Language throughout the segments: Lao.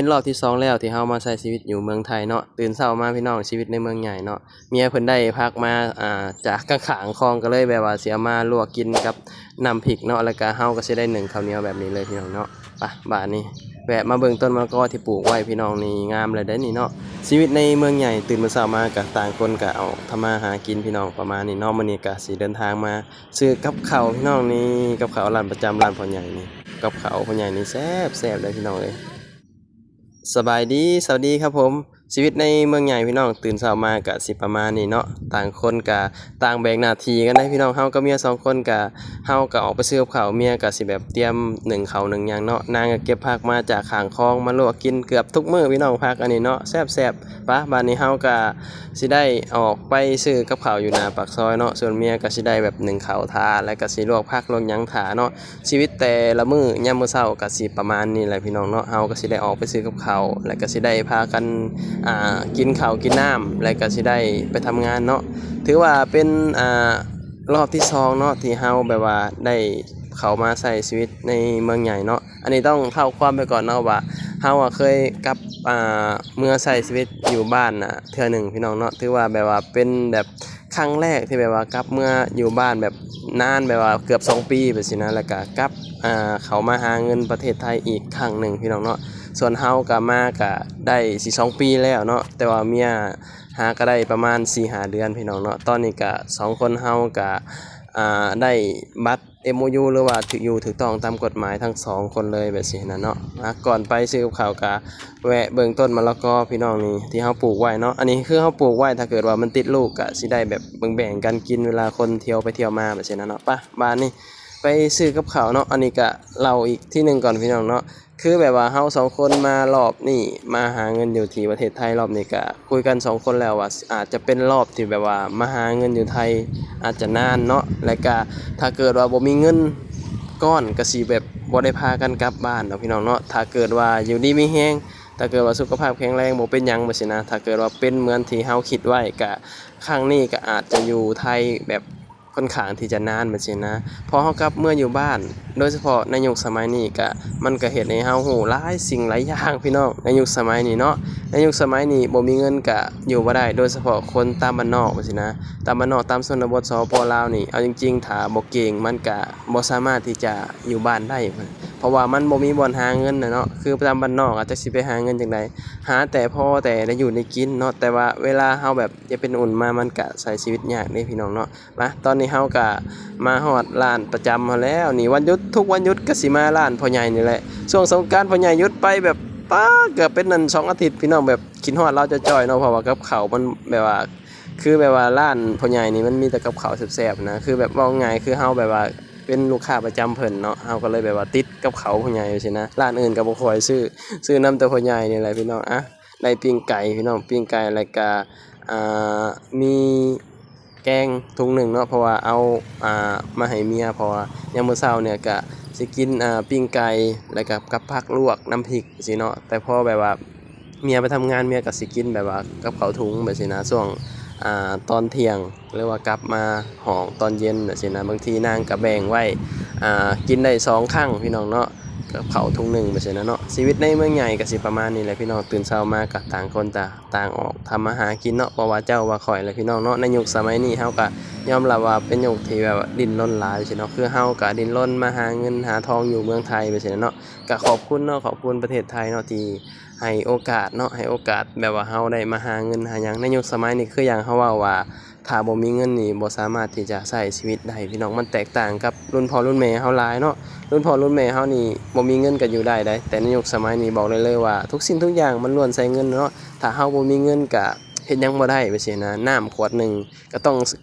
ເປັນຮອບທີສອງແລ້ວທີ່ເຮົາມາໃຊ້ຊີວິດຢູ່ເມືອງໄທເນາະ. ຕື່ນເຊົ້າມາພີ່ນ້ອງ ຊີວິດໃນເມືອງໃຫຍ່ເນາະ ເມຍເພິ່ນໄດ້ຜັກມາ ອ່າ ຈາກຂ້າງໆຄອງ ກໍເລີຍແບບວ່າຊິເອົາມາລວກກິນກັບນ້ຳພິກເນາະ ແລ້ວກະເຮົາກໍຊິໄດ້ໜຶ້ງເຂົ້າໜຽວແບບນີ້ເລີຍພີ່ນ້ອງເນາະ. ໄປ ບາດນີ້ແວະມາເບິ່ງຕົ້ນມະລະກອທີ່ປູກໄວ້ພີ່ນ້ອງ ນີ້ງາມເລີຍເດ້ນີ້ເນາະ. ຊີວິດໃນເມືອງໃຫຍ່ ຕື່ນມື້ເຊົ້າມາກະຕ່າງຄົນກະອອກທຳມາຫາກິນພີ່ນ້ອງ ປະມານນີ້ເນາະ. ມື້ນີ້ກະຊິເດີນທາງມາ ຊື້ກັບເຂົ້າພີ່ນ້ອງນີ້ ກັບເຂົ້າຮ້ານປະຈຳ ຮ້ານພໍ່ໃຫຍ່ນີ້ ກັບເຂົ້າພໍ່ໃຫຍ່ນີ້ແຊບໆເດ້ພີ່ນ້ອງເອີຍ. ສະບາຍດີ ສະຫວັດດີຄັບຜົມ. ຊີວິດໃນເມືອງໃຫຍ່ພີ່ນ້ອງ ຕື່ນເຊົ້າມາກະຊິປະມານນີ້ເນາະ ຕ່າງຄົນກະຕ່າງແບ່ງໜ້າທີ່ກັນໄດ໋ພີ່ນ້ອງ. ເຮົາກັບເມຍສອງຄົນກະ ເຮົາກະອອກໄປຊື້ກັບເຂົ້າ ເມຍກະຊິແບບຕຽມໜຶ້ງເຂົ້າໜຶ້ງຫຍັງເນາະ. ນາງກະເກັບຜັກມາຈາກຂ້າງຄອງມາລວກກິນເກືອບທຸກມື້ພີ່ນ້ອງ ຜັກອັນນີ້ເນາະ ແຊບໆ. ປະ ບາດນີ້ເຮົາກະ ຊິໄດ້ອອກໄປຊື້ກັບເຂົ້າຢູ່ໜ້າປາກຊອຍເນາະ ສ່ວນເມຍກໍຊິໄດ້ແບບໜຶ້ງເຂົ້າຖ້າ ແລ້ວກໍຊິລວກຜັກລວກຫຍັງຖ້າເນາະ. ຊີວິດແຕ່ລະມື້ຍາມມື້ເຊົ້າກໍຊິປະມານນີ້ແຫຼະພີ່ນ້ອງເນາະ ເຮົາກໍຊິໄດ້ອອກໄປຊື້ກັບເຂົ້າ ແລ້ວກໍຊິໄດ້ພາກັນ ອ່າ ກິນເຂົ້າກິນນ້ຳ ແລ້ວກໍຊິໄດ້ໄປທຳງານເນາະ. ຖືວ່າເປັນ ອ່າ ຮອບທີສອງເນາະ ທີ່ເຮົາແບບວ່າໄດ້ເຂົ້າມາໃຊ້ຊີວິດໃນເມືອງໃຫຍ່ເນາະ. ອັນນີ້ຕ້ອງເລົ່າຄວາມໄປກ່ອນເນາະວ່າ ເຮົາອະເຄີຍກັບ ອ່າ ເມືອໃຊ້ຊີວິດຢູ່ບ້ານນະເທື່ອໜຶ່ງພີ່ນ້ອງເນາະ ຖືວ່າແບບວ່າເປັນແບບຄັ້ງແລກທີ່ແບບວ່າກັບເມືອຢູ່ບ້ານແບບນານ ແບບວ່າເກືອບສອງປີແບບຊີ້ນະ ແລ້ວກະກັບ ອ່າ ເຂົ້າມາຫາເງິນປະເທດໄທອີກຄັ້ງໜຶ່ງພີ່ນ້ອງເນາະ. ສ່ວນເຮົາກະມາກະໄດ້ຊິສອງປີແລ້ວເນາະ ແຕ່ວ່າເມຍຫາກະໄດ້ປະມານສີ່ຫ້າເດືອນພີ່ນ້ອງເນາະ. ຕອນນີ້ກະສອງຄົນເຮົາກະ ອ່າ ໄດ້ບັດ ເອັມໂອຢູ ຫຼືວ່າຖືກຢູ່ຖືກຕ້ອງຕາມກົດໝາຍທັງສອງຄົນເລີຍແບບຊີ້ນະເນາະ. ອ່າ ກ່ອນໄປຊື້ກັບເຂົ້າກະແວະເບິ່ງຕົ້ນມະລະກອພີ່ນ້ອງນີ້ ທີ່ເຮົາປູກໄວ້ເນາະ. ອັນນີ້ຄືເຮົາປູກໄວ້ ຖ້າເກີດວ່າມັນຕິດລູກກະຊິໄດ້ແບບແບ່ງໆກັນກິນ ເວລາຄົນທ່ຽວໄປທ່ຽວມາແບບຊີ້ນະເນາະ. ໄປ ບາດນີ້ໄປຊື້ກັບເຂົ້າເນາະ. ອັນນີ້ກະເລົ່າອີກທີໜຶ່ງກ່ອນພີ່ນ້ອງເນາະ ຄືແບບວ່າເຮົາສອງຄົນມາລອບນີ້ ມາຫາເງິນຢູ່ທີ່ປະເທດໄທລອບນີ້ ກະຄຸຍກັນສອງຄົນແລ້ວວ່າ ອາດຈະເປັນລອບທີ່ແບບວ່າມາຫາເງິນຢູ່ໄທອາດຈະນານເນາະ ແລະກະຖ້າເກີດວ່າບໍ່ມີເງິນກ້ອນ ກະຊິແບບບໍ່ໄດ້ພາກັນກັບບ້ານເນາະພີ່ນ້ອງເນາະ. ຖ້າເກີດວ່າຢູ່ດີມີແຮງ ຖ້າເກີດວ່າສຸຂະພາບແຂງແຮງ ບໍ່ເປັນຫຍັງແບບຊີ້ນະ ຖ້າເກີດວ່າເປັນເໝືອນທີ່ເຮົາຄິດໄວ້ ກະຄັ້ງນີ້ກະອາດຈະຢູ່ໄທແບບ ຂ້ອນຂ້າງທີ່ຈະນານແບບຊີ້ນະ. ພໍເຮົາກັບເມືອຢູ່ບ້ານ ໂດຍສະເພາະໃນຍຸກສະໄໝນີ້ກະ ມັນກະເຮັດໃຫ້ເຮົາຮູ້ຫຼາຍສິ່ງຫຼາຍຢ່າງພີ່ນ້ອງ ໃນຍຸກສະໄໝນີ້ເນາະ. ໃນຍຸກສະໄໝນີ້ບໍ່ມີເງິນກະຢູ່ບໍ່ໄດ້ ໂດຍສະເພາະຄົນຕາມບ້ານນອກແບບຊີ້ນະ ຕາມບ້ານນອກຕາມຊົນນະບົດ ສປປ ລາວນີ້ ເອົາຈິງໆ ຖ້າບໍ່ເກັ່ງມັນກະບໍ່ສາມາດທີ່ຈະຢູ່ບ້ານໄດ້ ເພາະວ່າມັນບໍ່ມີບ່ອນຫາເງິນນະເນາະ. ຄືຕາມບ້ານນອກອາດຈະຊິໄປຫາເງິນຈັ່ງໃດ ຫາແຕ່ພໍແຕ່ໄດ້ຢູ່ໄດ້ກິນເນາະ ແຕ່ວ່າເວລາເຮົາແບບເຈັບເປັນອຸ່ນມາ ມັນກະໃຊ້ຊີວິດຍາກເດ້ພີ່ນ້ອງເນາະ. ມາ ຕອນນີ້ເຮົາກະມາຮອດຮ້ານປະຈຳເຮົາແລ້ວນີ້ ວັນຢຸດ ທຸກວັນຢຸດກະຊິມາຮ້ານພໍ່ໃຫຍ່ນີ້ແຫຼະ. ຊ່ວງສົງການພໍ່ໃຫຍ່ຢຸດໄປແບບ ປາ ເກືອບເປັນອັນສອງອາທິດພີ່ນ້ອງ ແບບຄິດຮອດລາວຈ່ອຍໆເນາະ ເພາະວ່າກັບເຂົ້າມັນແບບວ່າ ຄືແບບວ່າຮ້ານພໍ່ໃຫຍ່ນີ້ມັນມີແຕ່ກັບເຂົ້າແຊບໆນະ ຄືແບບເວົ້າງ່າຍ ຄືເຮົາແບບວ່າເປັນລູກຄ້າປະຈຳເພິ່ນເນາະ ເຮົາກໍເລີຍແບບວ່າຕິດກັບເຂົ້າພໍ່ໃຫຍ່ຊີ້ນະ. ຮ້ານອື່ນກໍບໍ່ຄ່ອຍຊື້ ຊື້ນຳແຕ່ພໍ່ໃຫຍ່ນີ້ແຫຼະພີ່ນ້ອງ. ອ່ະ ໄດ້ປີ້ງໄກ່ພີ່ນ້ອງ ປີ້ງໄກ່ ແລ້ວກະ ອ່າ ມີ ແກງຖົງໜຶ່ງເນາະ ເພາະວ່າເອົາ ອ່າ ມາໃຫ້ເມຍ ເພາະວ່າຍາມມື້ເຊົ້ານີ້ກະຊິກິນ ອ່າ ປີ້ງໄກ່ ແລ້ວກະກັບຜັກລວກນ້ຳພິກຊີ້ເນາະ. ແຕ່ພໍແບບວ່າເມຍໄປທຳງານ ເມຍກະຊິກິນແບບວ່າກັບເຂົ້າຖົງແບບຊີ້ນະ ຊ່ວງ ອ່າ ຕອນທ່ຽງ ຫຼືວ່າກັບມາຫ້ອງຕອນເຢັນແບບຊີ້ນະ. ບາງທີນາງກະແບ່ງໄວ້ ອ່າ ກິນໄດ້ສອງຄັ້ງພີ່ນ້ອງເນາະ ກັບເຂົ້າຖົງໜຶ່ງແບບຊີ້ນະເນາະ. ຊີວິດໃນເມືອງໃຫຍ່ກະຊິປະມານນີ້ແຫຼະພີ່ນ້ອງ ຕື່ນເຊົ້າມາກະຕ່າງຄົນຕ່າງ ຕ່າງອອກທຳມາຫາກິນເນາະ ບໍ່ວ່າເຈົ້າວ່າຂ້ອຍແຫຼະພີ່ນ້ອງເນາະ. ໃນຍຸກສະໄໝນີ້ເຮົາກະຍອມຮັບວ່າເປັນຍຸກທີ່ແບບວ່າດີ້ນລົນຫຼາຍຊີ້ເນາະ ຄືເຮົາກະດີ້ນລົນມາຫາເງິນຫາທອງຢູ່ເມືອງໄທແບບຊີ້ນະເນາະ. ກະຂອບຄຸນເນາະ ຂອບຄຸນປະເທດໄທເນາະ ທີ່ໃຫ້ໂອກາດເນາະ ໃຫ້ໂອກາດແບບວ່າເຮົາໄດ້ມາຫາເງິນຫາຫຍັງ. ໃນຍຸກສະໄໝນີ້ຄືຢ່າງເຮົາເວົ້າວ່າ ຖ້າບໍ່ມີເງິນນີ້ບໍ່ສາມາດທີ່ຈະໃຊ້ຊີວິດໄດ້ພີ່ນ້ອງ ມັນແຕກຕ່າງກັບລຸ້ນພໍ່ລຸ້ນແມ່ເຮົາຫຼາຍເນາະ. ລຸ້ນພໍ່ລຸ້ນແມ່ເຮົານີ້ບໍ່ມີເງິນກະຢູ່ໄດ້ໃດ ແຕ່ໃນຍຸກສະໄໝນີ້ບອກໄດ້ເລີຍວ່າທຸກສິ່ງທຸກຢ່າງມັນລ້ວນໃຊ້ເງິນເນາະ. ຖ້າເຮົາບໍ່ມີເງິນກະເຮັດຫຍັງບໍ່ໄດ້ແບບຊີ້ນະ ນ້ຳຂວດໜຶ່ງກະຕ້ອງ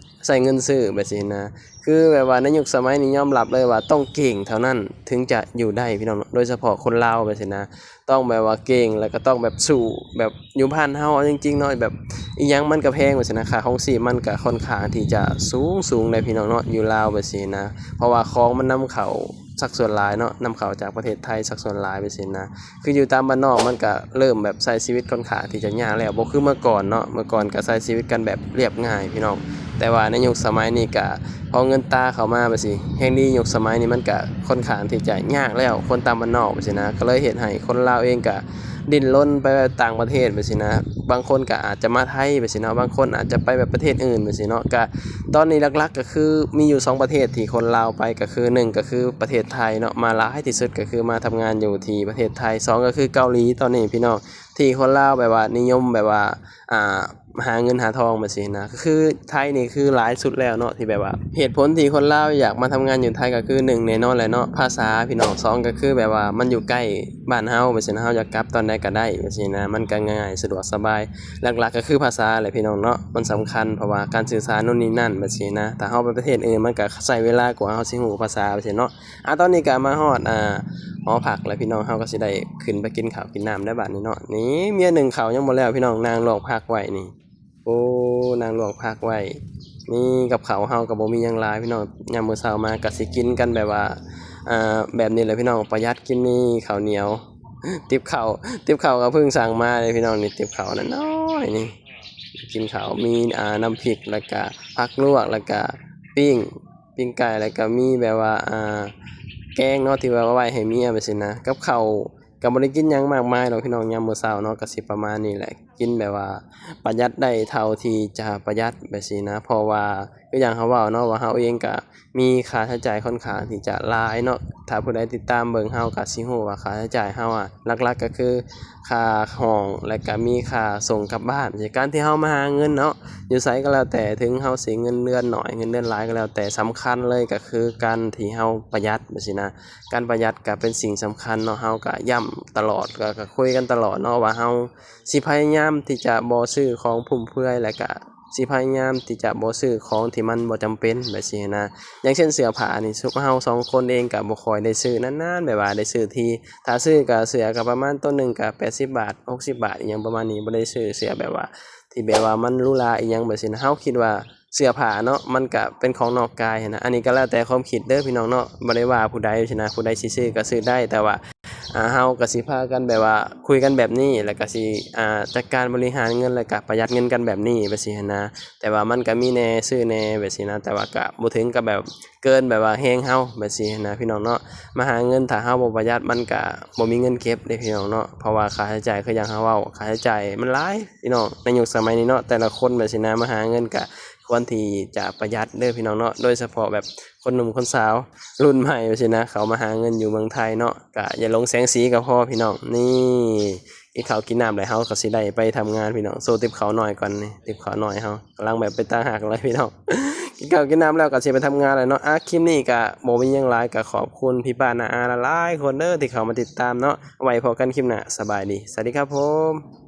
ໃຊ້ເງິນຊື້ແບບຊີ້ນະ. ຄືແບບວ່າໃນຍຸກສະໄໝນີ້ຍອມຮັບເລີຍວ່າຕ້ອງເກັ່ງເທົ່ານັ້ນເຖິງຈະຢູ່ໄດ້ພີ່ນ້ອງເນາະ ໂດຍສະເພາະຄົນລາວແບບຊີ້ນະ ຕ້ອງແບບວ່າເກັ່ງ ແລ້ວກໍຕ້ອງແບບສູ້ ແບບຢູ່ບ້ານເຮົາເອົາຈິງໆເນາະ ແບບອີ່ຫຍັງມັນກໍແພງວ່າຊັ້ນນະ ຄ່າຄອງຊີບມັນກໍຂ້ອນຂ້າງທີ່ຈະສູງໆເດ້ພີ່ນ້ອງເນາະ ຢູ່ລາວແບບຊີ້ນະ ເພາະວ່າຂອງມັນນຳເຂົ້າສັກສ່ວນຫຼາຍເນາະ ນຳເຂົ້າຈາກປະເທດໄທສັກສ່ວນຫຼາຍແບບຊີ້ນະ. ຄືຢູ່ຕາມບ້ານນອກມັນກະເລີ່ມແບບໃຊ້ຊີວິດຂ້ອນຂ້າງທີ່ຈະຍາກແລ້ວ ບໍ່ຄືເມື່ອກ່ອນເນາະ ເມື່ອກ່ອນກະໃຊ້ຊີວິດກັນແບບລຽບງ່າຍພີ່ນ້ອງ. ແຕ່ວ່າໃນຍຸກສະໄໝນີ້ກະ ພໍເງິນຕາເຂົ້າມາແບບຊີ້ ແຮ່ງດີຍຸກສະໄໝນີ້ມັນກະຂ້ອນຂ້າງທີ່ຈະຍາກແລ້ວ ຄົນຕາມບ້ານນອກແບບຊີ້ນະ ກໍເລີຍເຮັດໃຫ້ຄົນລາວເອງກະ ດິ້ນລົນໄປແບບຕ່າງປະເທດແບບຊີ້ນະ. ບາງຄົນກໍອາດຈະມາໄທແບບຊີ້ເນາະ, ບາງຄົນອາດຈະໄປແບບປະເທດອື່ນແບບຊີ້ເນາະ. ກໍຕອນນີ້ຫຼັກໆກໍຄືມີຢູ່ສອງປະເທດທີ່ຄົນລາວໄປ ກໍຄືໜຶ່ງກໍຄືປະເທດໄທເນາະ, ມາຫຼາຍທີ່ສຸດກໍຄືມາທຳງານຢູ່ທີ່ປະເທດໄທ. ສອງກໍຄືເກົາຫຼີ ຕອນນີ້ພີ່ນ້ອງ ທີ່ຄົນລາວແບບວ່ານິຍົມແບບວ່າ ອ່າ ຫາເງິນຫາທອງແບບຊີ້ນະ. ຄືໄທນີ້ຄືຫຼາຍສຸດແລ້ວເນາະ ທີ່ແບບວ່າ ເຫດຜົນທີ່ຄົນລາວຢາກມາທຳງານຢູ່ໄທກໍຄື ໜຶ່ງ ແນ່ນອນແຫຼະເນາະ ພາສາພີ່ນ້ອງ, ສອງ ກໍຄືແບບວ່າມັນຢູ່ໃກ້ບ້ານເຮົາແບບຊີ້ນະ, ເຮົາຢາກກັບຕອນໃດກໍໄດ້ແບບຊີ້ນະ, ມັນກໍງ່າຍສະດວກສະບາຍ. ຫຼັກໆກໍຄືພາສາແຫຼະພີ່ນ້ອງເນາະ, ມັນສຳຄັນ ເພາະວ່າການສື່ສານໂນ່ນນີ້ນັ້ນແບບຊີ້ນະ, ຖ້າເຮົາໄປປະເທດອື່ນມັນກໍໃຊ້ເວລາກວ່າເຮົາຊິຮູ້ພາສາແບບຊີ້ເນາະ. ອ່າ ຕອນນີ້ກໍມາຮອດ ອ່າ ຫໍພັກແລ້ວພີ່ນ້ອງ, ເຮົາກໍຊິໄດ້ຂຶ້ນໄປກິນເຂົ້າກິນນ້ຳແລ້ວບາດນີ້ເນາະ. ນີ້ເມຍໜຶ້ງເຂົ້າຍັງບໍ່ແລ້ວພີ່ນ້ອງ, ນາງລວກຜັກໄວ້ນີ້. ໂອ້ ນາງລວກຜັກໄວ້. ນີ້ກັບເຂົ້າເຮົາກໍບໍ່ມີຫຍັງຫຼາຍພີ່ນ້ອງ, ຍາມມື້ເຊົ້າມາກໍຊິກິນກັນແບບວ່າ ອ່າ ແບບນີ້ແຫຼະພີ່ນ້ອງ, ປະຢັດກິນນີ້ເຂົ້າໜຽວ ຕິບເຂົ້າ ຕິບເຂົ້າກໍເພິ່ງສັ່ງມາເດ້ພີ່ນ້ອງ. ນີ້ຕິບເຂົ້ານ້ອຍໆນີ້ ກິນເຂົ້າມີ ອ່າ ນ້ຳພລິກ ແລ້ວກະຜັກລວກ ແລ້ວກະປີ້ງ ປີ້ງໄກ່ ແລ້ວກະມີແບບວ່າ ອ່າ ແກງເນາະ ທີ່ວ່າເອົາໄວ້ໃຫ້ເມຍແບບຊີ້ນະ. ກັບເຂົ້າກໍບໍ່ໄດ້ກິນຫຍັງມາກມາຍດອກພີ່ນ້ອງ, ຍາມມື້ເຊົ້າເນາະ ກໍຊິປະມານນີ້ແຫຼະ, ກິນແບບວ່າປະຢັດໄດ້ເທົ່າທີ່ຈະປະຢັດແບບຊີ້ນະ. ເພາະວ່າຄືຢ່າງເຮົາເວົ້າເນາະ ວ່າເຮົາເອງກະມີຄ່າໃຊ້ຈ່າຍຄ່ອນຂ້າງທີ່ຈະຫຼາຍເນາະ, ຖ້າຜູ້ໃດຕິດຕາມເບິ່ງເຮົາກໍຊິຮູ້ວ່າຄ່າໃຊ້ຈ່າຍເຮົາອະ ຫຼັກໆກໍຄືຄ່າຫ້ອງ ແລ້ວກະມີຄ່າສົ່ງກັບບ້ານ. ການທີ່ເຮົາມາຫາເງິນເນາະ ຢູ່ໃສກໍແລ້ວແຕ່, ເຖິງເຮົາຊິເງິນເດືອນໜ້ອຍ ເງິນເດືອນຫຼາຍກໍແລ້ວແຕ່, ສຳຄັນເລີຍກໍຄືການທີ່ເຮົາປະຢັດແບບຊີ້ນະ. ການປະຢັດກໍເປັນສິ່ງສຳຄັນເນາະ, ເຮົາກໍຢ້ຳຕະຫຼອດ ກໍ ກໍຄຸຍກັນຕະຫຼອດເນາະ ວ່າເຮົາຊິພະຍາຍາມທີ່ຈະບໍ່ຊື້ຂອງຟຸມເຟືອຍ ແລ້ວກະຊິພະຍາຍາມທີ່ຈະບໍ່ຊື້ຂອງທີ່ມັນບໍ່ຈຳເປັນແບບຊີ້ນະ. ຢ່າງເຊັ່ນເສື້ອຜ້ານີ້ ຊຸມເຮົາສອງຄົນເອງກໍບໍ່ຄ່ອຍໄດ້ຊື້ນານໆ ແບບວ່າໄດ້ຊື້ທີ ຖ້າຊື້ກໍເສື້ອກໍປະມານໂຕໜຶ່ງກໍແປດສິບບາດ ຫົກສິບບາດ ອີ່ຫຍັງປະມານນີ້, ບໍ່ໄດ້ຊື້ເສື້ອແບບວ່າ ທີ່ແບບວ່າມັນຫຼູຫຼາອີ່ຫຍັງແບບຊີ້ນະ. ເຮົາຄິດວ່າເສື້ອຜ້າເນາະ ມັນກະເປັນຂອງນອກກາຍຫັ້ນນະ. ອັນນີ້ກໍແລ້ວແຕ່ຄວາມຄິດເດີພີ່ນ້ອງເນາະ, ບໍ່ໄດ້ວ່າຜູ້ໃດຊີ້ນະ, ຜູ້ໃດຊິຊື້ກໍຊື້ໄດ້, ແຕ່ວ່າ ອ່າ ເຮົາກໍຊິພາກັນແບບວ່າຄຸຍກັນແບບນີ້ ແລ້ວກໍຊິ ອ່າ ຈັດການບໍລິຫານເງິນ ແລ້ວກໍປະຢັດເງິນກັນແບບນີ້ແບບຊີ້ຫັ້ນນະ. ແຕ່ວ່າມັນກໍມີແດ່ຊື້ແດ່ແບບຊີ້ນະ, ແຕ່ວ່າກໍບໍ່ເຖິງກັບແບບ ເກີນແບບວ່າແຮງເຮົາແບບຊີ້ຫັ້ນນະພີ່ນ້ອງເນາະ. ມາຫາເງິນ ຖ້າເຮົາບໍ່ປະຢັດ ມັນກະບໍ່ມີເງິນເກັບເດ້ພີ່ນ້ອງເນາະ, ເພາະວ່າຄ່າໃຊ້ຈ່າຍ ຄືຢ່າງເຮົາເວົ້າ ຄ່າໃຊ້ຈ່າຍມັນຫຼາຍພີ່ນ້ອງ ໃນຍຸກສະໄໝນີ້ເນາະ. ແຕ່ລະຄົນແບບຊີ້ນະ ມາຫາເງິນກະຄວນທີ່ຈະປະຢັດເດີພີ່ນ້ອງເນາະ, ໂດຍສະເພາະແບບຄົນໜຸ່ມຄົນສາວລຸ້ນໃໝ່ແບບຊີ້ນະ ເຂົາມາຫາເງິນຢູ່ເມືອງໄທເນາະ, ກະຢ່າຫຼົງແສງສີກໍພໍພີ່ນ້ອງ. ນີ້ ກິນເຂົ້າກິນນ້ຳແລ້ວ ເຮົາກໍຊິໄດ້ໄປທຳງານພີ່ນ້ອງ. ໂຊຕິບເຂົ້າໜ້ອຍກ່ອນນີ້ ຕິບເຂົ້າໜ້ອຍເຮົາກຳລັງແບບເປັນຕາຮັກເລີຍພີ່ນ້ອງ. ກິນເຂົ້າກິນນ້ຳແລ້ວກໍຊິໄປທຳງານແລ້ວເນາະ. ອ່າ ຄລິບນີ້ກໍບໍ່ມີຫຍັງຫຼາຍ, ກໍຂອບຄຸນພີ່ປ້ານ້າອາຫຼາຍໆຄົນເດີ ທີ່ເຂົ້າມາຕິດຕາມເນາະ. ໄວ້ພົບກັນຄລິບໜ້າ. ສະບາຍດີ. ສະຫວັດດີຄັບຜົມ.